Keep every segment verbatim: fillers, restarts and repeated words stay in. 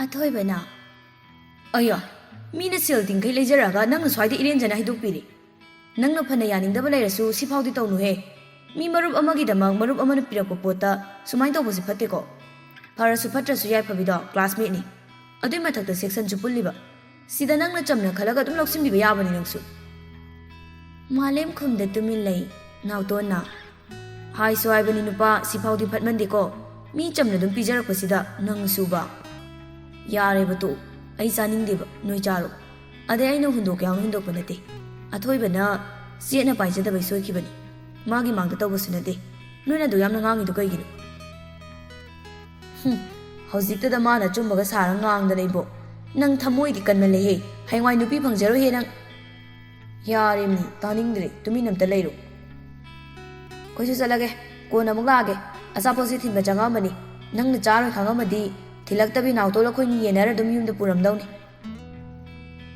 ꯑꯊꯣꯏꯕꯅ, "ꯑꯌꯥ, ꯃꯤꯅ ꯁꯦꯜ ꯇꯤꯡꯈꯩ ꯂꯩꯖꯔꯛꯑꯒ ꯅꯪꯅ ꯁ꯭ꯋꯥꯏꯗ ꯏꯔꯦꯟꯖꯅ ꯍꯩꯗꯣꯛꯄꯤꯔꯦ꯫ ꯅꯪꯅ ꯐꯅ ꯌꯥꯅꯤꯡꯗꯕ ꯂꯩꯔꯁꯨ ꯁꯤꯐꯥꯎꯗꯤ ꯇꯧꯅꯨꯍꯦ꯫ ꯃꯤ ꯃꯔꯨꯞ ꯑꯃꯒꯤꯗꯃꯛ ꯃꯔꯨꯞ ꯑꯃꯅ ꯄꯤꯔꯛꯄ ꯄꯣꯠꯇ ꯁꯨꯃꯥꯏꯅ ꯇꯧꯕꯁꯤ ꯐꯠꯇꯦꯀꯣ꯫ ꯐꯔꯁꯨ ꯐꯠꯇ꯭ꯔꯁꯨ ꯌꯥꯏꯐꯕꯤꯗꯣ classmateꯅꯤ꯫ ꯑꯗꯨꯏ ꯃꯊꯛꯇ sectionꯁꯨ ꯄꯨꯜꯂꯤꯕ꯫ ꯁꯤꯗ ꯅꯪꯅ ꯆꯝꯅ ꯈꯜꯂꯒ ꯑꯗꯨꯝ ꯂꯧꯁꯤꯟꯕꯤꯕ ꯌꯥꯕꯅꯤ ꯅꯪꯁꯨ꯫" ꯃꯥꯂꯦꯝ ꯈꯨꯝꯗ ꯇꯨꯃꯤꯟ ꯂꯩ꯫ ꯅꯥꯎꯇꯣꯟꯅ, "ꯍꯥꯏꯁꯨ ꯍꯥꯏꯕꯅꯤ ꯅꯨꯄꯥ, ꯁꯤꯐꯥꯎꯗꯤ ꯐꯠꯃꯟꯗꯦꯀꯣ꯫ ꯃꯤ ꯆꯝꯅ ꯑꯗꯨꯝ ꯄꯤꯖꯔꯛꯄꯁꯤꯗ ꯅꯪꯁꯨꯕ꯫" "ꯌꯥꯔꯦꯕ ꯇꯣꯛꯎ, ꯑꯩ ꯆꯥꯅꯤꯡꯗꯦꯕ, ꯅꯣꯏ ꯆꯥꯔꯣ꯫ ꯑꯗꯩ ꯑꯩꯅ ꯍꯨꯟꯗꯣꯛꯀꯦ ꯌꯥꯎꯅ ꯍꯨꯟꯗꯣꯛꯄ ꯅꯠꯇꯦ꯫ ꯑꯊꯣꯏꯕꯅ ꯆꯦꯠꯅ ꯄꯥꯏꯖꯗꯕꯩ ꯁꯣꯏꯈꯤꯕꯅꯤ꯫ ꯃꯥꯒꯤ ꯃꯥꯡꯗ ꯇꯧꯕꯁꯨ ꯅꯠꯇꯦ꯫ ꯅꯣꯏꯅ ꯑꯗꯨ ꯌꯥꯝꯅ ꯉꯥꯡꯉꯤꯗꯣ ꯀꯩꯒꯤꯅꯣ?" "ꯍꯨꯝ, ꯍꯧꯖꯤꯛꯇꯗ ꯃꯥꯅ ꯑꯆꯨꯝꯕꯒ ꯁꯥꯔ ꯉꯥꯡꯗꯅ ꯏꯕꯣ꯫ ꯅꯪ ꯊꯃꯣꯏꯗꯤ ꯀꯟꯃꯜꯂꯦꯍꯦ꯫ ꯍꯌꯦꯡꯋꯥꯏ ꯅꯨꯄꯤ ꯐꯪꯖꯔꯣꯏꯍꯦ ꯅꯪ꯫" "ꯌꯥꯔꯦꯃꯤ, ꯇꯥꯅꯤꯡꯗ꯭ꯔꯦ, ꯇꯨꯃꯤꯟ ꯑꯝꯇ ꯂꯩꯔꯣ꯫ ꯑꯩꯈꯣꯏꯁꯨ ꯆꯠꯂꯒꯦ, ꯀꯣꯟꯅ ꯑꯃꯨꯛ ꯂꯥꯛꯑꯒꯦ꯫ ꯑꯆꯥꯄꯣꯠꯁꯤ ꯊꯤꯟꯕ ꯆꯪꯉꯛꯑꯝꯕꯅꯤ꯫ ꯅꯪꯅ ꯆꯥꯔꯣꯏ ꯈꯪꯉꯝꯃꯗꯤ ꯊꯤꯜꯂꯛꯇꯕꯤ ꯅꯥꯎꯇꯣꯜ ꯑꯩꯈꯣꯏꯅꯤ ꯌꯦꯟꯅꯔ ꯑꯗꯨꯝ ꯌꯨꯝꯗ ꯄꯨꯔꯝꯗꯧꯅꯤ꯫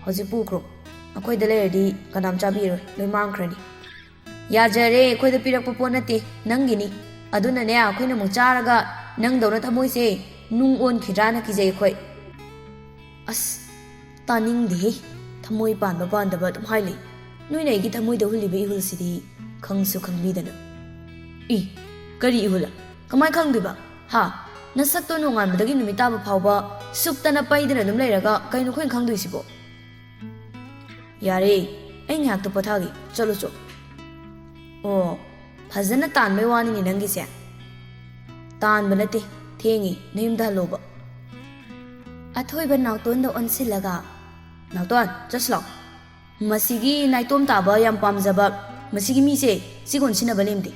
ꯍꯧꯖꯤꯛ ꯄꯨꯈ꯭ꯔꯣ꯫ ꯑꯩꯈꯣꯏꯗ ꯂꯩꯔꯗꯤ ꯀꯅꯥꯝ ꯆꯥꯕꯤꯔꯣꯏ, ꯂꯣꯏ ꯃꯥꯡꯈ꯭ꯔꯅꯤ꯫" "ꯌꯥꯖꯔꯦ, ꯑꯩꯈꯣꯏꯗ ꯄꯤꯔꯛꯄ ꯄꯣꯠ ꯅꯠꯇꯦ, ꯅꯪꯒꯤꯅꯤ꯫ ꯑꯗꯨꯅꯅꯦ, ꯑꯩꯈꯣꯏꯅ ꯑꯃꯨꯛ ꯆꯥꯔꯒ ꯅꯪꯗꯧꯅ ꯊꯃꯣꯏꯁꯦ ꯅꯨꯡ ꯑꯣꯟꯈꯤꯗ꯭ꯔꯥꯅ ꯀꯤꯖꯩ ꯑꯩꯈꯣꯏ꯫" "ꯑꯁ, ꯇꯥꯅꯤꯡꯗꯦꯍꯦ꯫ ꯊꯃꯣꯏ ꯄꯥꯟꯕ ꯄꯥꯟꯗꯕ ꯑꯗꯨꯝ ꯍꯥꯏ ꯂꯩ꯫ ꯅꯣꯏꯅ ꯑꯩꯒꯤ ꯊꯃꯣꯏꯗ ꯍꯨꯜꯂꯤꯕ ꯏꯍꯨꯜꯁꯤꯗꯤ ꯈꯪꯁꯨ ꯈꯪꯕꯤꯗꯅ꯫" "ꯏ, ꯀꯔꯤ ꯏꯍꯨꯜ? ꯀꯃꯥꯏ ꯈꯪꯗꯣꯏꯕ? ꯍꯥ? ꯅꯁꯛꯇꯣ ꯅꯣꯡꯉꯥꯟꯕꯗꯒꯤ ꯅꯨꯃꯤꯠ ꯇꯥꯕ ꯐꯥꯎꯕ ꯁꯨꯞꯇꯅ ꯄꯩꯗꯅ ꯑꯗꯨꯝ ꯂꯩꯔꯒ ꯀꯩꯅꯣ ꯑꯩꯈꯣꯏꯅ ꯈꯪꯗꯣꯏꯁꯤꯕꯣ?" "ꯌꯥꯔꯦ, ꯑꯩ ꯉꯥꯏꯍꯥꯛꯇ ꯄꯣꯊꯥꯒꯦ꯫ ꯆꯠꯂꯨ ꯆꯣ꯫" "ꯑꯣ, ꯐꯖꯅ ꯇꯥꯟꯕꯩ ꯋꯥꯅꯤꯅꯦ ꯅꯪꯒꯤꯁꯦ꯫" "ꯇꯥꯟꯕ ꯅꯠꯇꯦ, ꯊꯦꯡꯉꯦ, ꯅꯌꯨꯝꯗ ꯍꯜꯂꯣꯕ꯫" ꯑꯊꯣꯏꯕ ꯅꯥꯎꯇꯣꯟꯗ ꯑꯣꯟꯁꯤꯜꯂꯒ, "ꯅꯥꯎꯇꯣꯟ, ꯆꯠꯁꯤ ꯂꯥꯎ꯫ ꯃꯁꯤꯒꯤ ꯅꯥꯏꯇꯣꯝ ꯇꯥꯕ ꯌꯥꯝ ꯄꯥꯝꯖꯕ ꯃꯁꯤꯒꯤ ꯃꯤꯁꯦ ꯁꯤꯒ ꯑꯣꯟꯁꯤꯟꯅꯕ ꯂꯦꯝꯗꯦ꯫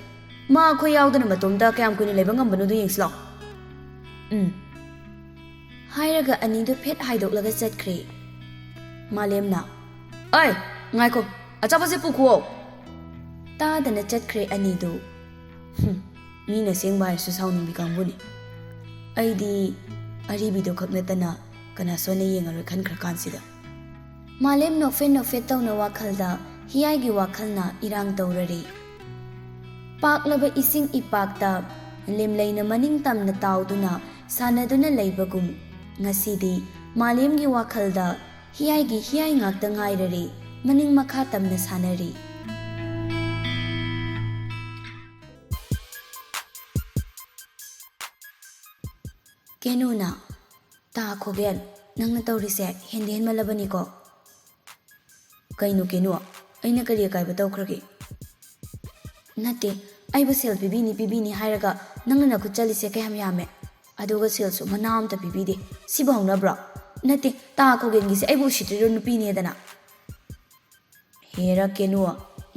ꯃꯥ ꯑꯩꯈꯣꯏ ꯌꯥꯎꯗꯅ ꯃꯇꯣꯝꯇ ꯀꯌꯥꯝ ꯀꯨꯏꯅ ꯂꯩꯕ ꯉꯝꯕꯅꯣꯗꯣ ꯌꯦꯡꯁꯤ ꯂꯥꯎ꯫" "ꯎꯝ꯫" ꯍꯥꯏꯔꯒ ꯑꯅꯤꯗꯨ ꯐꯦꯠ ꯍꯥꯏꯗꯣꯛꯂꯒ ꯆꯠꯈ꯭ꯔꯦ꯫ ꯃꯥꯂꯦꯝꯅ, "ꯑꯩ, ꯉꯥꯏꯈꯣ, ꯑꯆꯥꯄꯣꯠꯁꯦ ꯄꯨꯈꯣ!" ꯇꯥꯗꯅ ꯆꯠꯈ꯭ꯔꯦ ꯑꯅꯤꯗꯨ꯫ "ꯍꯨꯝ, ꯃꯤꯅ ꯑꯁꯦꯡꯕ ꯍꯥꯏꯔꯁꯨ ꯁꯥꯎꯅꯤꯡꯕꯤ ꯀꯥꯡꯕꯨꯅꯤ꯫ ꯑꯩꯗꯤ ꯑꯔꯤꯕꯤꯗꯣ ꯈꯛ ꯅꯠꯇꯅ ꯀꯅꯥꯁꯨ ꯑꯩꯅ ꯌꯦꯡꯉꯔꯣꯏ ꯈꯟꯈ꯭ꯔ ꯀꯥꯟꯁꯤꯗ꯫" ꯃꯥꯂꯦꯝ ꯅꯣꯛꯐꯦꯠ ꯅꯣꯛꯐꯦꯠ ꯇꯧꯅ ꯋꯥꯈꯜꯗ ꯍꯤꯌꯥꯏꯒꯤ ꯋꯥꯈꯜꯅ ꯏꯔꯥꯡ ꯇꯧꯔꯔꯤ꯫ ꯄꯥꯛꯂꯕ ꯏꯁꯤꯡ ꯏꯄꯥꯛꯇ ꯂꯦꯝꯂꯩꯅ ꯃꯅꯤꯡ ꯇꯝꯅ ꯇꯥꯎꯗꯨꯅ ꯁꯥꯟꯅꯗꯨꯅ ꯂꯩꯕꯒꯨꯝ, ꯉꯁꯤꯗꯤ ꯃꯥꯂꯦꯝꯒꯤ ꯋꯥꯈꯜꯗ ꯍꯤꯌꯥꯏꯒꯤ ꯍꯤꯌꯥꯏ ꯉꯥꯛꯇ ꯉꯥꯏꯔꯔꯦ, ꯃꯅꯤꯡ ꯃꯈꯥ ꯇꯝꯅ ꯁꯥꯟꯅꯔꯤ꯫ ꯀꯦꯅꯨꯅ, "ꯇꯥ ꯈꯣꯒꯦꯟ, ꯅꯪꯅ ꯇꯧꯔꯤꯁꯦ ꯍꯦꯟꯗꯤ ꯍꯦꯟꯃꯜꯂꯕꯅꯤꯀꯣ꯫" "ꯀꯩꯅꯣ ꯀꯦꯅꯨ, ꯑꯩꯅ ꯀꯔꯤ ꯑꯀꯥꯏꯕ ꯇꯧꯈ꯭ꯔꯒꯦ?" "ꯅꯠꯇꯦ, ꯑꯩꯕꯨ ꯁꯦꯜ ꯄꯤꯕꯤꯅꯤ ꯄꯤꯕꯤꯅꯤ ꯍꯥꯏꯔꯒ ꯅꯪꯅ ꯅꯈꯨꯠ ꯆꯠꯂꯤꯁꯦ ꯀꯌꯥꯝ ꯌꯥꯝꯃꯦ, ꯑꯗꯨꯒ ꯁꯦꯜꯁꯨ ꯃꯅꯥ ꯑꯝꯇ ꯄꯤꯕꯤꯗꯦ꯫ ꯁꯤꯕꯨ ꯍꯧꯅꯕ꯭ꯔꯣ? ꯅꯠꯇꯦ, ꯇꯥ ꯈꯣꯒꯦꯟꯒꯤꯁꯦ ꯑꯩꯕꯨ ꯎꯁꯤꯠꯇ꯭ꯔꯤꯔꯣ ꯅꯨꯄꯤꯅꯦꯗꯅ?" "ꯍꯦꯔꯥ ꯀꯦꯅꯨ,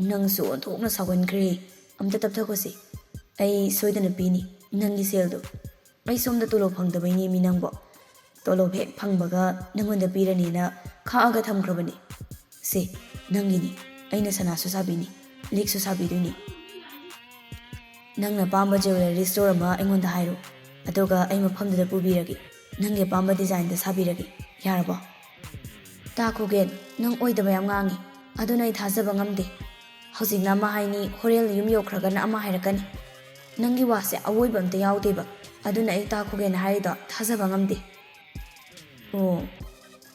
ꯅꯪꯁꯨ ꯑꯣꯟꯊꯣꯛꯅ ꯁꯥꯎꯒꯟꯈ꯭ꯔꯦ꯫ ꯑꯝꯇ ꯇꯞꯊꯈꯣꯁꯤ꯫ ꯑꯩ ꯁꯣꯏꯗꯅ ꯄꯤꯅꯤ ꯅꯪꯒꯤ ꯁꯦꯜꯗꯣ꯫ ꯑꯩ ꯁꯣꯝꯗ ꯇꯣꯂꯣꯞ ꯐꯪꯗꯕꯩꯅꯦ ꯃꯤ ꯅꯪꯕꯣ꯫ ꯇꯣꯂꯣꯞ ꯍꯦꯛ ꯐꯪꯕꯒ ꯅꯪꯉꯣꯟꯗ ꯄꯤꯔꯅꯤꯅ ꯈꯥꯛꯑꯒ ꯊꯝꯈ꯭ꯔꯕꯅꯤ꯫ ꯁꯦ, ꯅꯪꯒꯤꯅꯤ꯫ ꯑꯩꯅ ꯁꯅꯥꯁꯨ ꯁꯥꯕꯤꯅꯤ, ꯂꯤꯛꯁꯨ ꯁꯥꯕꯤꯗꯣꯏꯅꯤ꯫ ꯅꯪꯅ ꯄꯥꯝꯕ jewellery store ꯑꯃ ꯑꯩꯉꯣꯟꯗ ꯍꯥꯏꯔꯣ, ꯑꯗꯨꯒ ꯑꯩ ꯃꯐꯝꯗꯨꯗ ꯄꯨꯕꯤꯔꯒꯦ꯫ ꯅꯪꯒꯤ ꯑꯄꯥꯝꯕ designꯗ ꯁꯥꯕꯤꯔꯒꯦ꯫ ꯌꯥꯔꯕꯣ?" "ꯇꯥ ꯈꯣꯒꯦꯟ, ꯅꯪ ꯑꯣꯏꯗꯕ ꯌꯥꯝ ꯉꯥꯡꯉꯤ꯫ ꯑꯗꯨꯅ ꯑꯩ ꯊꯥꯖꯕ ꯉꯝꯗꯦ꯫ ꯍꯧꯖꯤꯛꯅ ꯑꯃ ꯍꯥꯏꯅꯤ, ꯍꯣꯔꯦꯟ ꯌꯨꯝ ꯌꯧꯈ꯭ꯔꯒꯅ ꯑꯃ ꯍꯥꯏꯔꯛꯀꯅꯤ꯫ ꯅꯪꯒꯤ ꯋꯥꯁꯦ ꯑꯋꯣꯏꯕ ꯑꯝꯇ ꯌꯥꯎꯗꯦꯕ꯫ ꯑꯗꯨꯅ ꯑꯩ ꯇꯥ ꯈꯣꯒꯦꯟꯅ ꯍꯥꯏꯔꯤꯗꯣ ꯊꯥꯖꯕ ꯉꯝꯗꯦ꯫" "ꯑꯣ,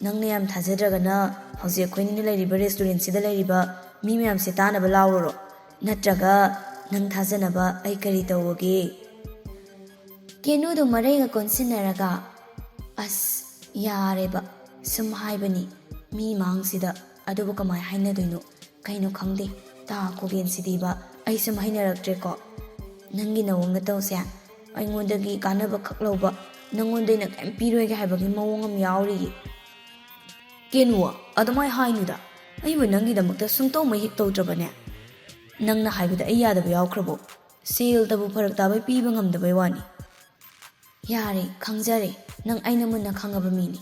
ꯅꯪꯅ ꯌꯥꯝ ꯊꯥꯖꯗ꯭ꯔꯒꯅ ꯍꯧꯖꯤꯛ ꯑꯩꯈꯣꯏꯅꯤꯅ ꯂꯩꯔꯤꯕ restaurantꯁꯤꯗ ꯂꯩꯔꯤꯕ ꯃꯤ ꯃꯌꯥꯝꯁꯦ ꯇꯥꯅꯕ ꯂꯥꯎꯔꯨꯔꯣ? ꯅꯠꯇ꯭ꯔꯒ ꯅꯪ ꯊꯥꯖꯅꯕ ꯑꯩ ꯀꯔꯤ ꯇꯧꯔꯒꯦ?" ꯀꯦꯅꯨꯗꯣ ꯃꯔꯩꯒ ꯀꯣꯟꯁꯤꯟꯅꯔꯒ, "ꯑꯁ, ꯌꯥꯔꯦꯕ, ꯁꯨꯝ ꯍꯥꯏꯕꯅꯤ ꯃꯤ ꯃꯥꯡꯁꯤꯗ, ꯑꯗꯨꯕꯨ ꯀꯃꯥꯏ ꯍꯥꯏꯅꯗꯣꯏꯅꯣ? ꯀꯩꯅꯣ ꯈꯪꯗꯦ, ꯇꯥ ꯈꯣꯒꯦꯟꯁꯤꯗꯤꯕ, ꯑꯩ ꯁꯨꯝ ꯍꯩꯅꯔꯛꯇ꯭ꯔꯦꯀꯣ꯫ ꯅꯪꯒꯤ ꯅꯑꯣꯡ ꯅꯇꯧꯁꯦ ꯑꯩꯉꯣꯟꯗꯒꯤ ꯀꯥꯟꯅꯕ ꯈꯛ ꯂꯧꯕ, ꯅꯪꯉꯣꯟꯗ ꯑꯩꯅ ꯀꯩꯝ ꯄꯤꯔꯣꯏꯒꯦ ꯍꯥꯏꯕꯒꯤ ꯃꯑꯣꯡ ꯑꯃ ꯌꯥꯎꯔꯤꯌꯦ꯫" "ꯀꯦꯅꯨ, ꯑꯗꯨꯃꯥꯏ ꯍꯥꯏꯅꯨꯗ꯫ ꯑꯩꯕꯨ ꯅꯪꯒꯤꯗꯃꯛꯇ ꯁꯨꯡꯇꯧ ꯃꯍꯤꯛ ꯇꯧꯗ꯭ꯔꯕꯅꯦ꯫ ꯅꯪꯅ ꯍꯥꯏꯕꯗ ꯑꯩ ꯌꯥꯗꯕ ꯌꯥꯎꯈ꯭ꯔꯕꯣ? ꯁꯦꯜꯇꯕꯨ ꯐꯔꯛ ꯇꯥꯕꯩ ꯄꯤꯕ ꯉꯝꯗꯕꯩ ꯋꯥꯅꯤ꯫" "ꯌꯥꯔꯦ, ꯈꯪꯖꯔꯦ, ꯅꯪ ꯑꯩꯅ ꯃꯨꯟꯅ ꯈꯪꯉꯕ ꯃꯤꯅꯤ꯫"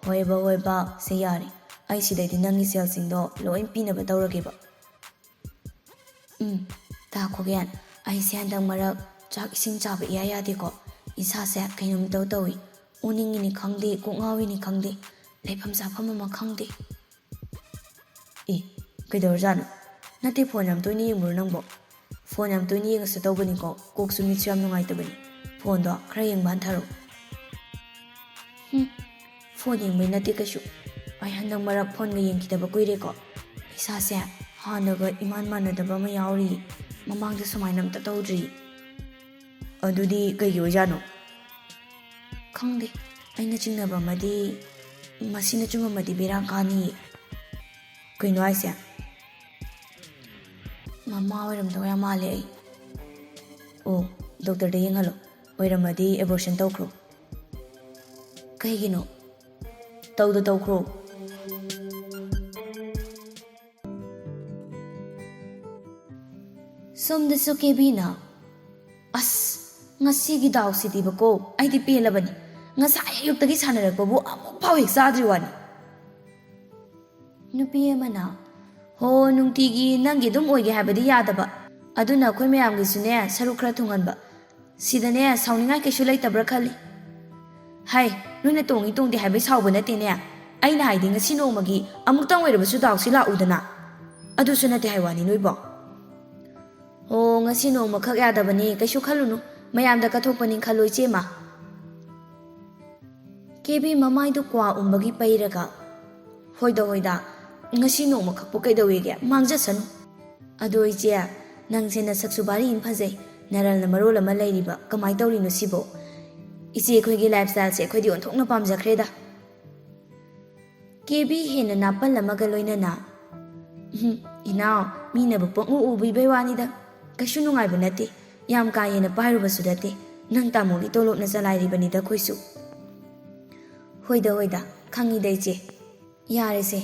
"ꯍꯣꯏꯕ, ꯍꯣꯏꯕ, ꯁꯦ ꯌꯥꯔꯦ꯫ ꯑꯩ ꯁꯤꯗꯩꯗꯤ ꯅꯪꯒꯤ ꯁꯦꯜꯁꯤꯡꯗꯣ ꯂꯣꯏ ꯄꯤꯅꯕ ꯇꯧꯔꯒꯦꯕ꯫" "ꯎꯝ, ꯇꯥ ꯈꯣꯒꯦꯟ, ꯑꯩꯁꯦ ꯍꯟꯗꯛ ꯃꯔꯛ ꯆꯥꯛ ꯏꯁꯤꯡ ꯆꯥꯕ ꯏꯌꯥ ꯌꯥꯗꯦꯀꯣ꯫ ꯏꯁꯥꯁꯦ ꯀꯩꯅꯣꯝ ꯏꯇꯧ ꯇꯧꯏ꯫ ꯑꯣꯅꯤꯡꯉꯤꯅꯤ ꯈꯪꯗꯦ, ꯀꯣꯛ ꯉꯥꯎꯔꯤꯅꯤ ꯈꯪꯗꯦ, ꯂꯩꯐꯝ ꯆꯥꯐꯝ ꯑꯃ ꯈꯪꯗꯦ꯫" "ꯑꯦ, ꯀꯩꯗꯧꯔꯖꯥꯠꯅꯣ? ꯅꯠꯇꯦ, ꯐꯣꯟ ꯌꯥꯝ ꯇꯣꯏꯅ ꯌꯦꯡꯕ꯭ꯔꯣ ꯅꯪꯕꯣ? ꯐꯣꯟ ꯌꯥꯝ ꯇꯣꯏꯅ ꯌꯦꯡꯉꯁꯨ ꯇꯧꯕꯅꯤꯀꯣ, ꯀꯣꯛꯁꯨ ꯃꯤꯠꯁꯨ ꯌꯥꯝ ꯅꯨꯡꯉꯥꯏꯇꯕꯅꯤ꯫ ꯐꯣꯟꯗꯣ ꯈꯔ ꯌꯦꯡꯕ ꯍꯟꯊꯔꯣ꯫" ꯎꯝ, ꯐꯣꯟ ꯌꯦꯡꯕꯩ ꯅꯠꯇꯦ ꯀꯩꯁꯨ꯫ ꯑꯩ ꯍꯟꯗꯛ ꯃꯔꯛ ꯐꯣꯟꯒ ꯌꯦꯡꯈꯤꯗꯕ ꯀꯨꯏꯔꯦꯀꯣ꯫ ꯏꯁꯥꯁꯦ ꯍꯥꯟꯅꯒ ꯏꯃꯥꯟ ꯃꯥꯟꯅꯗꯕ ꯑꯃ ꯌꯥꯎꯔꯤ꯫ ꯃꯃꯥꯡꯗ ꯁꯨꯃꯥꯏꯅ ꯑꯝꯇ ꯇꯧꯗ꯭ꯔꯤ꯫ ꯑꯗꯨꯗꯤ ꯀꯩꯒꯤ ꯑꯣꯏꯖꯥꯠꯅꯣ? ꯈꯪꯗꯦ꯫ ꯑꯩꯅ ꯆꯤꯡꯅꯕ ꯑꯃꯗꯤ, ꯃꯁꯤꯅ ꯆꯨꯝꯃꯝꯃꯗꯤ ꯕꯦꯔꯥ ꯀꯥꯅꯤꯌꯦ꯫ ꯀꯩꯅꯣ ꯍꯥꯏꯁꯦ? ꯃꯃꯥ ꯑꯣꯏꯔꯝꯗꯧ ꯌꯥꯝ ꯃꯥꯜꯂꯦ ꯑꯩ꯫ ꯑꯣ, ꯗꯣꯛꯇꯔꯗ ꯌꯦꯡꯍꯜꯂꯣ꯫ ꯑꯣꯏꯔꯝꯃꯗꯤ ꯑꯦꯕꯣꯔꯁꯟ ꯇꯧꯈ꯭ꯔꯣ꯫ ꯀꯩꯒꯤꯅꯣ? ꯇꯧꯗ ꯇꯧꯈ꯭ꯔꯣ꯫ ꯁꯣꯝꯗꯁꯨ ꯀꯦꯕꯤꯅ, "ꯑꯁ, ꯉꯁꯤꯒꯤ ꯗꯥꯎꯁꯤꯗꯤꯕꯀꯣ, ꯑꯩꯗꯤ ꯄꯦꯜꯂꯕꯅꯤ꯫ ꯉꯁꯥꯏ ꯑꯌꯨꯛꯇꯒꯤ ꯁꯥꯟꯅꯔꯛꯄꯕꯨ ꯑꯃꯨꯛ ꯐꯥꯎ ꯍꯦꯛ ꯆꯥꯗ꯭ꯔꯤ ꯋꯥꯅꯤ꯫" ꯅꯨꯄꯤ ꯑꯃꯅ, "ꯍꯣ, ꯅꯨꯡꯇꯤꯒꯤ ꯅꯪꯒꯤ ꯑꯗꯨꯝ ꯑꯣꯏꯒꯦ ꯍꯥꯏꯕꯗꯤ ꯌꯥꯗꯕ꯫ ꯑꯗꯨꯅ ꯑꯩꯈꯣꯏ ꯃꯌꯥꯝꯒꯤꯁꯨꯅꯦ ꯁꯔꯨꯛ ꯈꯔ ꯊꯨꯡꯍꯟꯕ꯫ ꯁꯤꯗꯅꯦ ꯁꯥꯎꯅꯤꯡꯉꯥꯏ ꯀꯩꯁꯨ ꯂꯩꯇꯕ꯭ꯔꯥ ꯈꯜꯂꯤ꯫" ꯍꯥꯏ, ꯅꯣꯏꯅ ꯇꯣꯡꯉꯤ ꯇꯣꯡꯗꯦ ꯍꯥꯏꯕꯩ ꯁꯥꯎꯕ ꯅꯠꯇꯦꯅꯦ꯫ ꯑꯩꯅ ꯍꯥꯏꯗꯤ ꯉꯁꯤ ꯅꯣꯡꯃꯒꯤ ꯑꯃꯨꯛꯇꯪ ꯑꯣꯏꯔꯕꯁꯨ ꯗꯥꯎꯁꯤ ꯂꯥꯛꯎꯗꯅ꯫ ꯑꯗꯨꯁꯨ ꯅꯠꯇꯦ ꯍꯥꯏ ꯋꯥꯅꯤ ꯅꯣꯏꯕꯣ꯫ ꯑꯣ, ꯉꯁꯤ ꯅꯣꯡꯃꯈꯛ ꯌꯥꯗꯕꯅꯤ, ꯀꯩꯁꯨ ꯈꯜꯂꯨꯅꯨ꯫ ꯃꯌꯥꯝꯗ ꯀꯠꯊꯣꯛꯄꯅꯤ ꯈꯜꯂꯣ, ꯏꯆꯦꯃ꯫ ꯀꯦꯕꯤ ꯃꯃꯥꯏꯗꯨ ꯀ꯭ꯋꯥ ꯎꯝꯕꯒꯤ ꯄꯩꯔꯒ, "ꯍꯣꯏꯗ, ꯍꯣꯏꯗ, ꯉꯁꯤ ꯅꯣꯡꯃꯈꯛꯄꯨ ꯀꯩꯗꯧꯋꯦꯒꯦ? ꯃꯥꯡꯖꯁꯅꯨ꯫" "ꯑꯗꯣ ꯏꯆꯦ, ꯅꯪꯁꯦ ꯅꯁꯛꯁꯨ ꯚꯥꯔꯤ ꯑꯃ ꯐꯖꯩ, ꯅꯔꯜꯅ ꯃꯔꯣꯜ ꯑꯃ ꯂꯩꯔꯤꯕ, ꯀꯃꯥꯏ ꯇꯧꯔꯤꯅꯣ ꯁꯤꯕꯣ? ꯏꯆꯦ ꯑꯩꯈꯣꯏꯒꯤ ꯂꯥꯏꯐ ꯁ꯭ꯇꯥꯏꯜꯁꯦ ꯑꯩꯈꯣꯏꯗꯤ ꯑꯣꯟꯊꯣꯛꯅ ꯄꯥꯝꯖꯈ꯭ꯔꯦꯗ꯫" ꯀꯦꯕꯤ ꯍꯦꯟꯅ ꯅꯥꯄꯜ ꯑꯃꯒ ꯂꯣꯏꯅꯅ, "ꯎꯝ, ꯏꯅꯥꯎ, ꯃꯤꯅꯕꯨ ꯄꯪꯎ ꯎꯕꯤꯕꯩ ꯋꯥꯅꯤꯗ꯫ ꯀꯩꯁꯨ ꯅꯨꯡꯉꯥꯏꯕ ꯅꯠꯇꯦ꯫ ꯌꯥꯝ ꯀꯥ ꯍꯦꯟꯅ ꯄꯥꯏꯔꯨꯕꯁꯨ ꯅꯠꯇꯦ꯫ ꯅꯪ ꯇꯥꯃꯣꯒꯤ ꯇꯣꯂꯣꯞꯅ ꯆꯂꯥꯏꯔꯤꯕꯅꯤꯗ ꯑꯩꯈꯣꯏꯁꯨ꯫" "ꯍꯣꯏꯗ, ꯍꯣꯏꯗ, ꯈꯪꯉꯤꯗ ꯏꯆꯦ꯫ ꯌꯥꯔꯦꯁꯦ,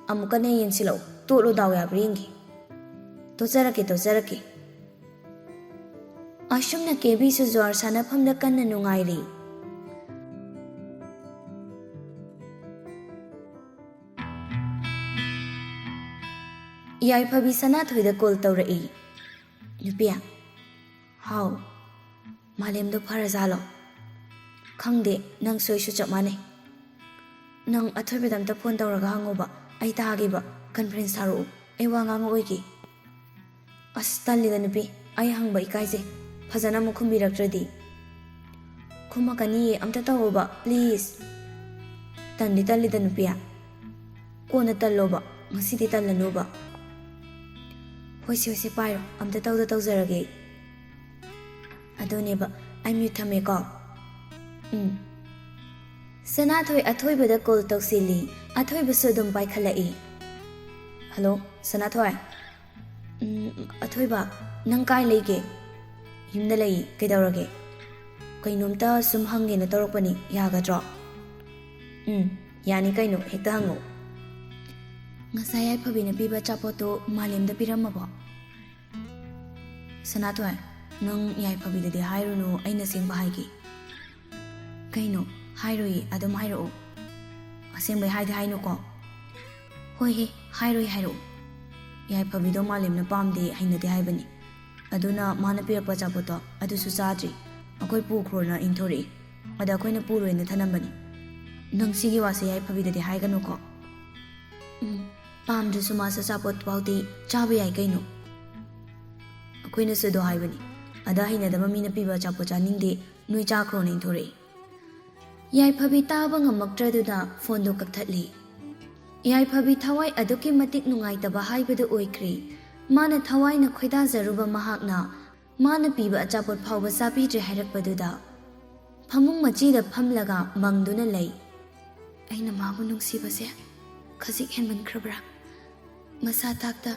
ꯑꯃꯨꯛꯀ ꯅꯪ ꯌꯦꯡꯁꯤꯜꯂꯛꯑꯣ꯫ ꯇꯣꯠꯂꯣ, ꯗꯥꯎ ꯌꯥꯕ꯭ꯔꯥ ꯌꯦꯡꯒꯦ꯫" "ꯇꯣꯠꯆꯔꯛꯀꯦ, ꯇꯣꯠꯆꯔꯛꯀꯦ꯫" ꯑꯁꯨꯝꯅ ꯀꯦꯕꯤꯁꯨ ꯖ꯭ꯋꯥꯔ ꯁꯥꯟꯅꯐꯝꯗ ꯀꯟꯅ ꯅꯨꯡꯉꯥꯏꯔꯤ꯫ ꯌꯥꯏꯐꯕꯤ ꯁꯅꯥꯊꯣꯏꯗ ꯀꯣꯜ ꯇꯧꯔꯛꯏ꯫ "ꯅꯨꯄꯤ꯫" "ꯍꯥꯎ꯫" "ꯃꯥꯂꯦꯝꯗꯣ ꯐꯔꯖꯥꯠꯂꯣ?" "ꯈꯪꯗꯦ, ꯅꯪꯁꯨ ꯑꯩꯁꯨ ꯆꯞ ꯃꯥꯟꯅꯩ꯫" "ꯅꯪ ꯑꯊꯣꯏꯕꯗ ꯑꯝꯇ ꯐꯣꯟ ꯇꯧꯔꯒ ꯍꯪꯉꯨꯕ, ꯑꯩ ꯇꯥꯒꯦꯕ, ꯀꯟꯐ꯭ꯔꯦꯟꯁ ꯊꯥꯔꯛꯎ, ꯑꯩ ꯋꯥ ꯉꯥꯡꯉꯛꯑꯣꯏꯒꯦ꯫" "ꯑꯁ, ꯇꯜꯂꯤꯗ ꯅꯨꯄꯤ, ꯑꯩ ꯍꯪꯕ ꯏꯀꯥꯏꯖꯩ, ꯐꯖꯅ ꯑꯃꯨꯛ ꯈꯨꯝꯕꯤꯔꯛꯇ꯭ꯔꯗꯤ꯫" "ꯈꯨꯝꯃꯛꯀꯅꯤꯌꯦ, ꯑꯝꯇ ꯇꯧꯋꯣꯕ, ꯄ꯭ꯂꯤꯖ꯫" ꯇꯟꯗꯤ ꯇꯜꯂꯤꯗ ꯅꯨꯄꯤ꯫ ꯀꯣꯟꯅ ꯇꯜꯂꯣꯕ, ꯉꯁꯤꯗꯤ ꯇꯜꯂꯅꯨꯕ꯫ ꯍꯣꯏꯁꯦ ꯍꯣꯏꯁꯦ, ꯄꯥꯏꯔꯣ, ꯑꯝꯇ ꯇꯧꯗ ꯇꯧꯖꯔꯒꯦ꯫ ꯑꯗꯨꯅꯦꯕ, ꯑꯩ ꯃ꯭ꯌꯨꯠ ꯊꯝꯃꯦꯀꯣ꯫ ꯎꯝ꯫ ꯁꯅꯥꯊꯣꯏ ꯑꯊꯣꯏꯕꯗ ꯀꯣꯜ ꯇꯧꯁꯤꯜꯂꯤ꯫ ꯑꯊꯣꯏꯕꯁꯨ ꯑꯗꯨꯝ ꯄꯥꯏꯈꯠꯂꯛꯏ꯫ ꯍꯜꯂꯣ, ꯁꯅꯥꯊꯣꯏ꯫ ꯎꯝ, ꯑꯊꯣꯏꯕ, ꯅꯪ ꯀꯥꯏ ꯂꯩꯒꯦ? ꯌꯨꯝꯗ ꯂꯩ꯫ ꯀꯩꯗꯧꯔꯒꯦ? ꯀꯩꯅꯣꯝꯇ ꯁꯨꯝ ꯍꯪꯒꯦꯅ ꯇꯧꯔꯛꯄꯅꯤ, ꯌꯥꯒꯗ꯭ꯔꯣ? ꯎꯝ, ꯌꯥꯅꯤ ꯀꯩꯅꯣ, ꯍꯦꯛꯇ ꯍꯪꯉꯣ꯫ ꯉꯁꯥꯏ ꯌꯥꯏꯐꯕꯤꯅ ꯄꯤꯕ ꯑꯆꯥꯄꯣꯠꯇꯣ ꯃꯥꯂꯦꯝꯗ ꯄꯤꯔꯝꯃꯕꯣ? ꯁꯅꯥꯊꯣꯏ, ꯅꯪ ꯌꯥꯏꯐꯕꯤꯗꯗꯤ ꯍꯥꯏꯔꯨꯅꯨ, ꯑꯩꯅ ꯑꯁꯦꯡꯕ ꯍꯥꯏꯒꯦ꯫ ꯀꯩꯅꯣ? ꯍꯥꯏꯔꯣꯏꯌꯦ, ꯑꯗꯨꯝ ꯍꯥꯏꯔꯛꯑꯣ꯫ ꯑꯁꯦꯡꯕꯩ ꯍꯥꯏꯗꯤ ꯍꯥꯏꯅꯨꯀꯣ꯫ ꯍꯣꯏ ꯍꯦ, ꯍꯥꯏꯔꯣꯏ, ꯍꯥꯏꯔꯛꯑꯣ꯫ ꯌꯥꯏꯐꯕꯤꯗꯣ ꯃꯥꯂꯦꯝꯅ ꯄꯥꯝꯗꯦ, ꯍꯩꯅꯗꯦ ꯍꯥꯏꯕꯅꯤ꯫ ꯑꯗꯨꯅ ꯃꯥꯅ ꯄꯤꯔꯛꯄ ꯑꯆꯥꯄꯣꯠꯇꯣ ꯑꯗꯨꯁꯨ ꯆꯥꯗ꯭ꯔꯤ꯫ ꯑꯩꯈꯣꯏ ꯄꯨꯈ꯭ꯔꯣꯅ ꯏꯟꯊꯣꯔꯛꯏ꯫ ꯑꯗ ꯑꯩꯈꯣꯏꯅ ꯄꯨꯔꯣꯏꯅ ꯊꯅꯝꯕꯅꯤ꯫ ꯅꯪ ꯁꯤꯒꯤ ꯋꯥꯁꯦ ꯌꯥꯏꯐꯕꯤꯗꯗꯤ ꯍꯥꯏꯒꯅꯨꯀꯣ꯫ ꯎꯝ, ꯄꯥꯝꯗ꯭ꯔꯁꯨ ꯃꯥꯁꯨ ꯑꯆꯥꯄꯣꯠ ꯐꯥꯎꯗꯤ ꯆꯥꯕ ꯌꯥꯏ ꯀꯩꯅꯣ꯫ ꯑꯩꯈꯣꯏꯅꯁꯨ ꯑꯗꯣ ꯍꯥꯏꯕꯅꯤ꯫ ꯑꯗ ꯍꯩꯅꯗꯕ ꯃꯤꯅ ꯄꯤꯕ ꯑꯆꯥꯄꯣꯠ ꯆꯥꯅꯤꯡꯗꯦ, ꯅꯣꯏ ꯆꯥꯈ꯭ꯔꯣꯅ ꯏꯟꯊꯣꯔꯛꯏ꯫ ꯌꯥꯏꯐꯕꯤ ꯇꯥꯕ ꯉꯝꯃꯛꯇ꯭ꯔꯗꯨꯅ ꯐꯣꯟꯗꯣ ꯀꯛꯊꯠꯂꯤ꯫ ꯌꯥꯏꯐꯕꯤ ꯊꯋꯥꯏ ꯑꯗꯨꯛꯀꯤ ꯃꯇꯤꯛ ꯅꯨꯡꯉꯥꯏꯇꯕ ꯍꯥꯏꯕꯗꯨ ꯑꯣꯏꯈ꯭ꯔꯦ꯫ ꯃꯥꯅ ꯊꯋꯥꯏꯅ ꯈꯣꯏꯗꯥꯖꯔꯨꯕ ꯃꯍꯥꯛꯅ ꯃꯥꯅ ꯄꯤꯕ ꯑꯆꯥꯄꯣꯠ ꯐꯥꯎꯕ ꯆꯥꯕꯤꯗ꯭ꯔꯦ ꯍꯥꯏꯔꯛꯄꯗꯨꯗ ꯐꯃꯨꯡ ꯃꯆꯤꯗ ꯐꯝꯂꯒ ꯃꯪꯗꯨꯅ ꯂꯩ꯫ ꯑꯩꯅ ꯃꯥꯕꯨ ꯅꯨꯡꯁꯤꯕꯁꯦ ꯈꯖꯤꯛ ꯍꯦꯟꯃꯟꯈ꯭ꯔꯕ꯭ꯔꯥ? ꯃꯁꯥ ꯊꯥꯛꯇ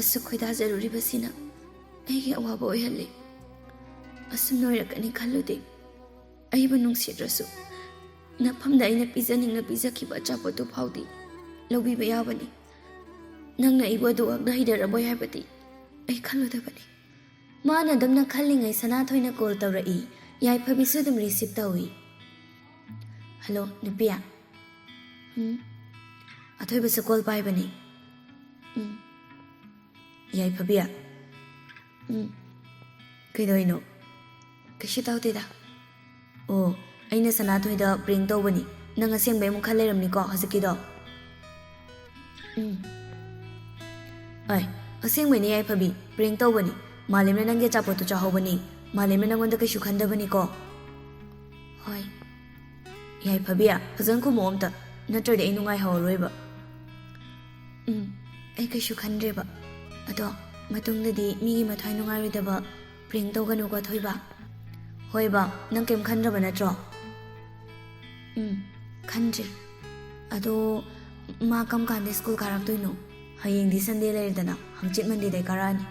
ꯑꯁꯨꯛ ꯈꯣꯏꯗꯥꯖꯔꯨꯔꯤꯕꯁꯤꯅ ꯑꯩꯒꯤ ꯑꯋꯥꯕ ꯑꯣꯏꯍꯜꯂꯤ꯫ ꯑꯁꯨꯝ ꯅꯣꯏꯔꯛꯀꯅꯤ ꯈꯜꯂꯨꯗꯦ꯫ ꯑꯩꯕꯨ ꯅꯨꯡꯁꯤꯗ꯭ꯔꯁꯨ ꯅꯐꯝꯗ ꯑꯩꯅ ꯄꯤꯖꯅꯤꯡꯅ ꯄꯤꯖꯈꯤꯕ ꯑꯆꯥꯄꯣꯠꯇꯨ ꯐꯥꯎꯗꯤ ꯂꯧꯕꯤꯕ ꯌꯥꯕꯅꯤ꯫ ꯅꯪꯅ ꯑꯩꯕꯨ ꯑꯗꯨꯃꯛꯅ ꯍꯩꯅꯔꯝꯃꯣꯏ ꯍꯥꯏꯕꯗꯤ ꯑꯩ ꯈꯜꯂꯨꯗꯕꯅꯤ꯫ ꯃꯥꯅ ꯑꯗꯨꯝꯅ ꯈꯜꯂꯤꯉꯩ ꯁꯅꯥꯊꯣꯏꯅ ꯀꯣꯜ ꯇꯧꯔꯛꯏ꯫ ꯌꯥꯏꯐꯕꯤꯁꯨ ꯑꯗꯨꯝ ꯔꯤꯁꯤꯞ ꯇꯧꯏ꯫ ꯍꯜꯂꯣ, ꯅꯨꯄꯤ꯫ ꯎꯝ꯫ ꯑꯊꯣꯏꯕꯁꯨ ꯀꯣꯜ ꯄꯥꯏꯕꯅꯤ꯫ ꯎꯝ꯫ ꯌꯥꯏꯐꯕꯤ꯫ ꯎꯝ꯫ ꯀꯩꯗꯧꯔꯤꯅꯣ? ꯀꯩꯁꯨ ꯇꯧꯗꯦꯗ꯫ ꯑꯣ, ꯑꯩꯅ ꯁꯅꯥꯊꯣꯏꯗ ꯄ꯭ꯔꯦꯡ ꯇꯧꯕꯅꯤ꯫ ꯅꯪ ꯑꯁꯦꯡꯕꯩ ꯑꯃꯨꯛ ꯈꯜ ꯂꯩꯔꯝꯅꯤꯀꯣ ꯍꯧꯖꯤꯛꯀꯤꯗꯣ꯫ ꯎꯝ꯫ ꯑꯩ, ꯑꯁꯦꯡꯕꯩꯅꯦ ꯌꯥꯏꯐꯕꯤ, ꯄ꯭ꯔꯦꯡ ꯇꯧꯕꯅꯤ꯫ ꯃꯥꯂꯦꯝꯅ ꯅꯪꯒꯤ ꯑꯆꯥꯄꯣꯠꯇꯨ ꯆꯥꯍꯧꯕꯅꯤ꯫ ꯃꯥꯂꯦꯝꯅ ꯅꯪꯉꯣꯟꯗ ꯀꯩꯁꯨ ꯈꯟꯗꯕꯅꯤꯀꯣ꯫ ꯍꯣꯏ꯫ ꯌꯥꯏꯐꯕꯤ, ꯐꯖꯅ ꯈꯨꯝꯃꯣ ꯑꯝꯇ꯫ ꯅꯠꯇ꯭ꯔꯗꯤ ꯑꯩ ꯅꯨꯡꯉꯥꯏꯍꯧꯔꯔꯣꯏꯕ꯫ ꯎꯝ, ꯑꯩ ꯀꯩꯁꯨ ꯈꯟꯗ꯭ꯔꯦꯕ꯫ ꯑꯗꯣ ꯃꯇꯨꯡꯗꯗꯤ ꯃꯤꯒꯤ ꯃꯊ꯭ꯋꯥꯏ ꯅꯨꯡꯉꯥꯏꯔꯣꯏꯗꯕ prank ꯇꯧꯒꯅꯨꯀꯣ, ꯊꯣꯏꯕ꯫ ꯍꯣꯏꯕ, ꯅꯪ ꯀꯩꯝ ꯈꯟꯗ꯭ꯔꯕ ꯅꯠꯇ꯭ꯔꯣ? ꯎꯝ, ꯈꯟꯗ꯭ꯔꯦ꯫ ꯑꯗꯣ ꯃꯥ ꯀꯔꯝ ꯀꯥꯟꯗ ꯁ꯭ꯀꯨꯜ ꯀꯥꯔꯛꯇꯣꯏꯅꯣ? ꯍꯌꯦꯡꯗꯤ Sunday ꯂꯩꯔꯦꯗꯅ, ꯍꯪꯆꯤꯠ Mondayꯗꯩ ꯀꯥꯔꯛꯑꯅꯤ꯫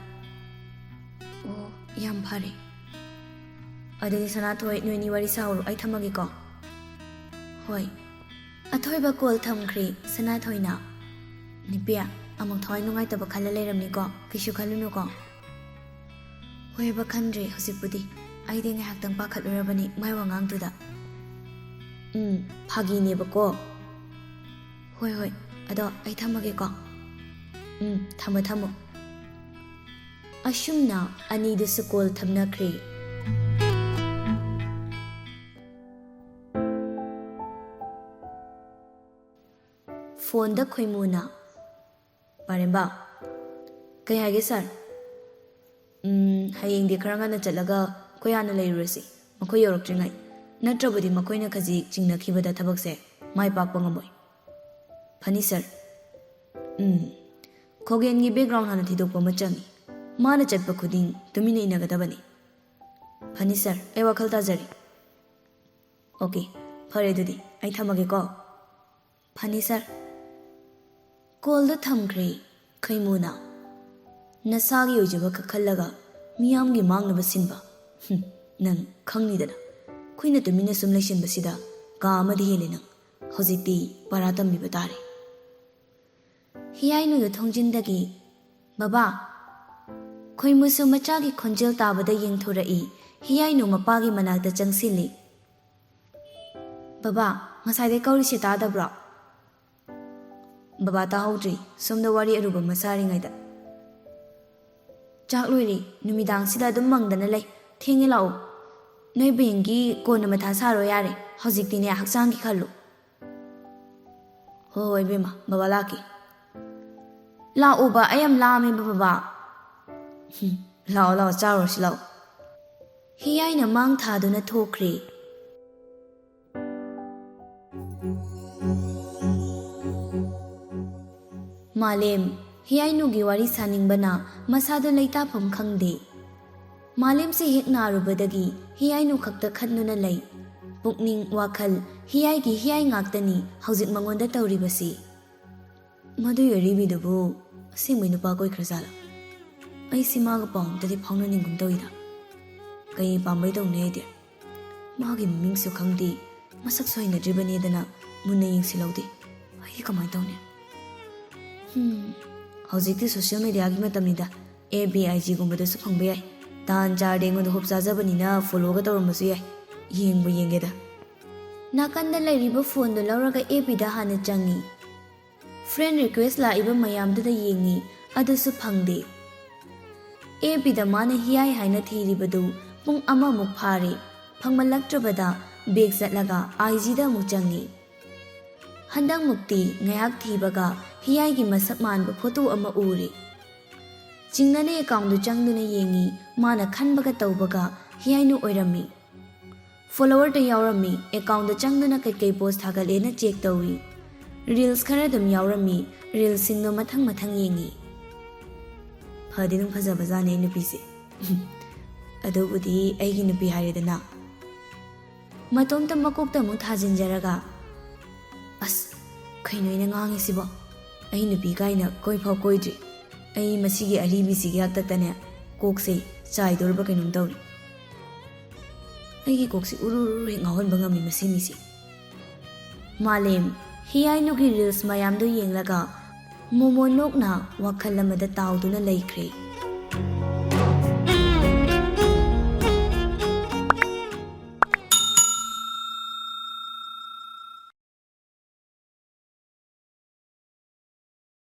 ꯑꯣ, ꯌꯥꯝ ꯐꯔꯦ꯫ ꯑꯗꯨꯗꯤ ꯁꯅꯥꯊꯣꯏ, ꯅꯣꯏꯅꯤ ꯋꯥꯔꯤ ꯁꯥꯍꯧꯔꯣ, ꯑꯩ ꯊꯝꯃꯒꯦꯀꯣ꯫ ꯍꯣꯏ꯫ ꯑꯊꯣꯏꯕ call ꯊꯝꯈ꯭ꯔꯦ ꯁꯅꯥꯊꯣꯏꯅ꯫ ꯅꯨꯄꯤ, ꯑꯃꯨꯛ ꯊꯋꯥꯏ ꯅꯨꯡꯉꯥꯏꯇꯕ ꯈꯜꯂ ꯂꯩꯔꯝꯅꯤꯀꯣ, ꯀꯩꯁꯨ ꯈꯜꯂꯨꯅꯨꯀꯣ꯫ ꯍꯣꯏꯕ, ꯈꯟꯗ꯭ꯔꯦ ꯍꯧꯖꯤꯛꯄꯨꯗꯤ꯫ ꯑꯩꯗꯤ ꯉꯥꯏꯍꯥꯛꯇꯪ ꯄꯥꯈꯠꯂꯨꯔꯕꯅꯤ ꯃꯥꯏ ꯋꯥꯉꯥꯡꯗꯨꯗ꯫ ꯎꯝ, ꯐꯥꯒꯤꯅꯦꯕꯀꯣ꯫ ꯍꯣꯏ, ꯍꯣꯏ, ꯑꯗꯣ ꯑꯩ ꯊꯝꯃꯒꯦꯀꯣ꯫ ꯎꯝ, ꯊꯝꯃꯣ, ꯊꯝꯃꯣ꯫ ꯑꯁꯨꯝꯅ ꯑꯅꯤꯗꯨꯁꯨ call ꯊꯝꯅꯈ꯭ꯔꯦ꯫ Phoneꯗ ꯈꯣꯏꯃꯨꯅ, "ꯄꯥꯔꯦꯝꯕ, ꯀꯩ ꯍꯥꯏꯒꯦ sir?" "ꯎꯝ, ꯍꯌꯦꯡꯗꯤ ꯈꯔ ꯉꯟꯅ ꯆꯠꯂꯒ ꯑꯩꯈꯣꯏ ꯍꯥꯟꯅ ꯂꯩꯔꯨꯔꯁꯤ, ꯃꯈꯣꯏ ꯌꯧꯔꯛꯇ꯭ꯔꯤꯉꯩ꯫ ꯅꯠꯇ꯭ꯔꯕꯗꯤ ꯃꯈꯣꯏꯅ ꯈꯖꯤꯛ ꯆꯤꯡꯅꯈꯤꯕꯗ ꯊꯕꯛꯁꯦ ꯃꯥꯏ ꯄꯥꯛꯄ ꯉꯝꯃꯣꯏ꯫" "ꯐꯅꯤ sir꯫ ꯎꯝ, ꯈꯣꯒꯦꯟꯒꯤ background ꯍꯥꯟꯅ ꯊꯤꯗꯣꯛꯄ ꯑꯃ ꯆꯪꯏ꯫ ꯃꯥꯅ ꯆꯠꯄ ꯈꯨꯗꯤꯡ ꯇꯨꯃꯤꯟꯅ ꯏꯟꯅꯒꯗꯕꯅꯤ꯫" "ꯐꯅꯤ sir, ꯑꯩ ꯋꯥꯈꯜ ꯇꯥꯖꯔꯦ꯫" "Okay, ꯐꯔꯦ ꯑꯗꯨꯗꯤ, ꯑꯩ ꯊꯝꯃꯒꯦꯀꯣ꯫" "ꯐꯅꯤ sir꯫" Callꯗꯨ ꯊꯝꯈ꯭ꯔꯦ ꯈꯩꯃꯨꯅ꯫ "ꯅꯁꯥꯒꯤ ꯑꯣꯏꯖꯕ ꯈꯛ ꯈꯜꯂꯒ ꯃꯤꯌꯥꯝꯒꯤ ꯃꯥꯡꯅꯕ ꯁꯤꯟꯕ꯫ ꯍꯨꯝ, ꯅꯪ ꯈꯪꯅꯤꯗꯅ꯫ ꯑꯩꯈꯣꯏꯅ ꯇꯨꯃꯤꯟꯅ ꯁꯨꯝ ꯂꯩꯁꯤꯟꯕꯁꯤꯗ ꯀꯥ ꯑꯃꯗꯤ ꯍꯦꯜꯂꯦ ꯅꯪ꯫ ꯍꯧꯖꯤꯛꯇꯤ ꯄꯔꯥ ꯇꯝꯕꯤꯕ ꯇꯥꯔꯦ꯫" ꯍꯤꯌꯥꯏꯅꯨꯗꯨ ꯊꯣꯡꯖꯤꯟꯗꯒꯤ, "ꯕꯕꯥ!" ꯈꯣꯏꯃꯨꯁꯨ ꯃꯆꯥꯒꯤ ꯈꯣꯟꯖꯦꯜ ꯇꯥꯕꯗ ꯌꯦꯡꯊꯣꯔꯛꯏ꯫ ꯍꯤꯌꯥꯏꯅꯨ ꯃꯄꯥꯒꯤ ꯃꯅꯥꯛꯇ ꯆꯪꯁꯤꯜꯂꯤ꯫ "ꯕꯕꯥ, ꯉꯁꯥꯏꯗꯩ ꯀꯧꯔꯤꯁꯦ ꯇꯥꯗꯕ꯭ꯔꯣ?" "ꯕꯕꯥ ꯇꯥꯍꯧꯗ꯭ꯔꯤ, ꯁꯣꯝꯗ ꯋꯥꯔꯤ ꯑꯔꯨꯕ ꯑꯃ ꯁꯥꯔꯤꯉꯩꯗ꯫" "ꯆꯥꯛ ꯂꯣꯏꯔꯦ, ꯅꯨꯃꯤꯗꯥꯡꯁꯤꯗ ꯑꯗꯨꯝ ꯃꯪꯗꯅ ꯂꯩ꯫ ꯊꯦꯡꯉꯦ, ꯂꯥꯛꯑꯣ꯫ ꯅꯣꯏ ꯕꯦꯡꯒꯤ ꯀꯣꯟꯅ ꯃꯊꯥ ꯁꯥꯔꯣ ꯌꯥꯔꯦ, ꯍꯧꯖꯤꯛꯇꯤꯅꯦ ꯍꯛꯆꯥꯡꯒꯤ ꯈꯜꯂꯨ꯫" "ꯍꯣꯏ, ꯍꯣꯏ ꯏꯕꯦꯝꯃ, ꯕꯕꯥ ꯂꯥꯛꯀꯦ꯫" "ꯂꯥꯛꯑꯣꯕ, ꯑꯩ ꯌꯥꯝ ꯂꯥꯝꯃꯦꯕ ꯕꯕꯥ꯫" "ꯍꯨꯝ, ꯂꯥꯛꯑꯣ, ꯂꯥꯛꯑꯣ, ꯆꯥꯔꯨꯔꯁꯤ ꯂꯥꯛꯑꯣ꯫" ꯍꯤꯌꯥꯏꯅ ꯃꯥꯡ ꯊꯥꯗꯨꯅ ꯊꯣꯛꯈ꯭ꯔꯦ꯫ ꯃꯥꯂꯦꯝ, ꯍꯤꯌꯥꯏꯅꯨꯒꯤ ꯋꯥꯔꯤ ꯁꯥꯅꯤꯡꯕꯅ ꯃꯁꯥꯗꯣ ꯂꯩꯇꯥꯐꯝ ꯈꯪꯗꯦ꯫ ꯃꯥꯂꯦꯝꯁꯦ ꯍꯦꯛ ꯅꯥꯔꯨꯕꯗꯒꯤ ꯍꯤꯌꯥꯏꯅꯨ ꯈꯛꯇ ꯈꯟꯗꯨꯅ ꯂꯩ꯫ ꯄꯨꯛꯅꯤꯡ, ꯋꯥꯈꯜ ꯍꯤꯌꯥꯏꯒꯤ ꯍꯤꯌꯥꯏ ꯉꯥꯛꯇꯅꯤ ꯍꯧꯖꯤꯛ ꯃꯉꯣꯟꯗ ꯇꯧꯔꯤꯕꯁꯤ꯫ ꯃꯗꯨꯒꯤ ꯑꯔꯤꯕꯤꯗꯨꯕꯨ ꯑꯁꯦꯡꯕꯩ ꯅꯨꯄꯥ ꯀꯣꯏꯈ꯭ꯔꯖꯥꯠꯂꯥ? ꯑꯩꯁꯤ ꯃꯥꯒ ꯄꯥꯎ ꯑꯝꯇꯗꯤ ꯐꯥꯎꯅꯅꯤꯡꯒꯨꯝ ꯇꯧꯏꯗ꯫ ꯀꯩ ꯄꯥꯝꯕꯩ ꯇꯧꯅꯤ ꯑꯩꯗꯤ? ꯃꯥꯒꯤ ꯃꯃꯤꯡꯁꯨ ꯈꯪꯗꯦ, ꯃꯁꯛꯁꯨ ꯍꯩꯅꯗ꯭ꯔꯤꯕꯅꯦꯗꯅ ꯃꯨꯟꯅ ꯌꯦꯡꯁꯤꯜꯍꯧꯗꯦ꯫ ꯑꯩ ꯀꯃꯥꯏꯅ ꯇꯧꯅꯤ? ꯍꯝ, ꯍꯧꯖꯤꯛꯇꯤ ꯁꯣꯁꯤꯌꯦꯜ ꯃꯦꯗꯤꯌꯥꯒꯤ ꯃꯇꯝꯅꯤꯗ, ꯑꯦꯐ ꯕꯤ, ꯑꯥꯏ ꯖꯤꯒꯨꯝꯕꯗꯁꯨ ꯐꯪꯕ ꯌꯥꯏ꯫ ꯇꯥꯟ ꯆꯥꯔꯗꯤ ꯑꯩꯉꯣꯟꯗ ꯍꯣꯞ ꯆꯥꯖꯕꯅꯤꯅ ꯐꯣꯂꯣꯒ ꯇꯧꯔꯝꯕꯁꯨ ꯌꯥꯏ꯫ ꯌꯦꯡꯕꯨ ꯌꯦꯡꯒꯦꯗ꯫ ꯅꯥꯀꯟꯗ ꯂꯩꯔꯤꯕ ꯐꯣꯟꯗꯨ ꯂꯧꯔꯒ ꯑꯦꯐ ꯕꯤꯗ ꯍꯥꯟꯅ ꯆꯪꯉꯤ꯫ ꯐ꯭ꯔꯦꯟ ꯔꯤꯀ꯭ꯋꯦꯁ ꯂꯥꯛꯏꯕ ꯃꯌꯥꯝꯗꯨꯗ ꯌꯦꯡꯉꯤ, ꯑꯗꯨꯁꯨ ꯐꯪꯗꯦ꯫ ꯑꯦꯐ ꯕꯤꯗ ꯃꯥꯅ ꯍꯤꯌꯥꯏ ꯍꯥꯏꯅ ꯊꯤꯔꯤꯕꯗꯨ ꯄꯨꯡ ꯑꯃꯃꯨꯛ ꯐꯥꯔꯦ꯫ ꯐꯪꯃꯜꯂꯛꯇ꯭ꯔꯕꯗ ꯕꯦꯛ ꯆꯠꯂꯒ ꯑꯥꯏ ꯖꯤꯗ ꯑꯃꯨꯛ ꯆꯪꯉꯤ꯫ ꯍꯟꯗꯛꯃꯨꯛꯇꯤ ꯉꯥꯏꯍꯥꯛ ꯊꯤꯕꯒ ꯍꯤꯌꯥꯏꯒꯤ ꯃꯁꯛ ꯃꯥꯟꯕ ꯐꯣꯇꯣ ꯑꯃ ꯎꯔꯦ꯫ ꯆꯤꯡꯅꯅ ꯑꯦꯀꯥꯎꯟꯗꯨ ꯆꯪꯗꯨꯅ ꯌꯦꯡꯉꯤ, ꯃꯥꯅ ꯈꯟꯕꯒ ꯇꯧꯕꯒ ꯍꯤꯌꯥꯏꯅꯨ ꯑꯣꯏꯔꯝꯃꯤ꯫ ꯐꯣꯂꯣꯋꯔꯗ ꯌꯥꯎꯔꯝꯃꯤ, ꯑꯦꯀꯥꯎꯟꯗ ꯆꯪꯗꯨꯅ ꯀꯩꯀꯩ ꯄꯣꯁ ꯊꯥꯒꯠꯂꯦꯅ ꯆꯦꯛ ꯇꯧꯏ꯫ ꯔꯤꯜꯁ ꯈꯔ ꯑꯗꯨꯝ ꯌꯥꯎꯔꯝꯃꯤ, ꯔꯤꯜꯁꯁꯤꯡꯗꯣ ꯃꯊꯪ ꯃꯊꯪ ꯌꯦꯡꯉꯤ꯫ ꯐꯗꯤ ꯑꯗꯨꯝ ꯐꯖꯕꯖꯥꯠꯅꯦ ꯑꯩ ꯅꯨꯄꯤꯁꯦ꯫ ꯑꯗꯨꯕꯨꯗꯤ ꯑꯩꯒꯤ ꯅꯨꯄꯤ ꯍꯥꯏꯔꯦꯗꯅ꯫ ꯃꯇꯣꯝꯇ ꯃꯀꯣꯛꯇ ꯑꯃꯨꯛ ꯊꯥꯖꯤꯟꯖꯔꯒ, "ꯑꯁ, ꯀꯩꯅꯣ ꯑꯩꯅ ꯉꯥꯡꯉꯤꯁꯤꯕꯣ? ꯑꯩ ꯅꯨꯄꯤ ꯀꯥꯏꯅ ꯀꯣꯏꯐꯥꯎ ꯀꯣꯏꯗ꯭ꯔꯤ꯫ ꯑꯩ ꯃꯁꯤꯒꯤ ꯑꯔꯤꯕꯤꯁꯤꯒꯤ ꯍꯥꯛꯇꯛꯇꯅꯦ ꯀꯣꯛꯁꯦ ꯆꯥꯏꯗꯣꯔꯕ꯭ꯔꯥ ꯀꯩꯅꯣꯝ ꯇꯧꯔꯤ꯫ ꯑꯩꯒꯤ ꯀꯣꯛꯁꯤ ꯎꯔꯨ ꯎꯔꯨ ꯍꯦꯛ ꯉꯥꯎꯍꯟꯕ ꯉꯝꯃꯤ ꯃꯁꯤ ꯃꯤꯁꯦ꯫" ꯃꯥꯂꯦꯝ, ꯍꯤꯌꯥꯏꯅꯨꯒꯤ ꯔꯤꯜꯁ ꯃꯌꯥꯝꯗꯨ ꯌꯦꯡꯂꯒ ꯃꯣꯃꯣꯟ ꯅꯣꯛꯅ ꯋꯥꯈꯜ ꯑꯃꯗ ꯇꯥꯎꯗꯨꯅ ꯂꯩꯈ꯭ꯔꯦ꯫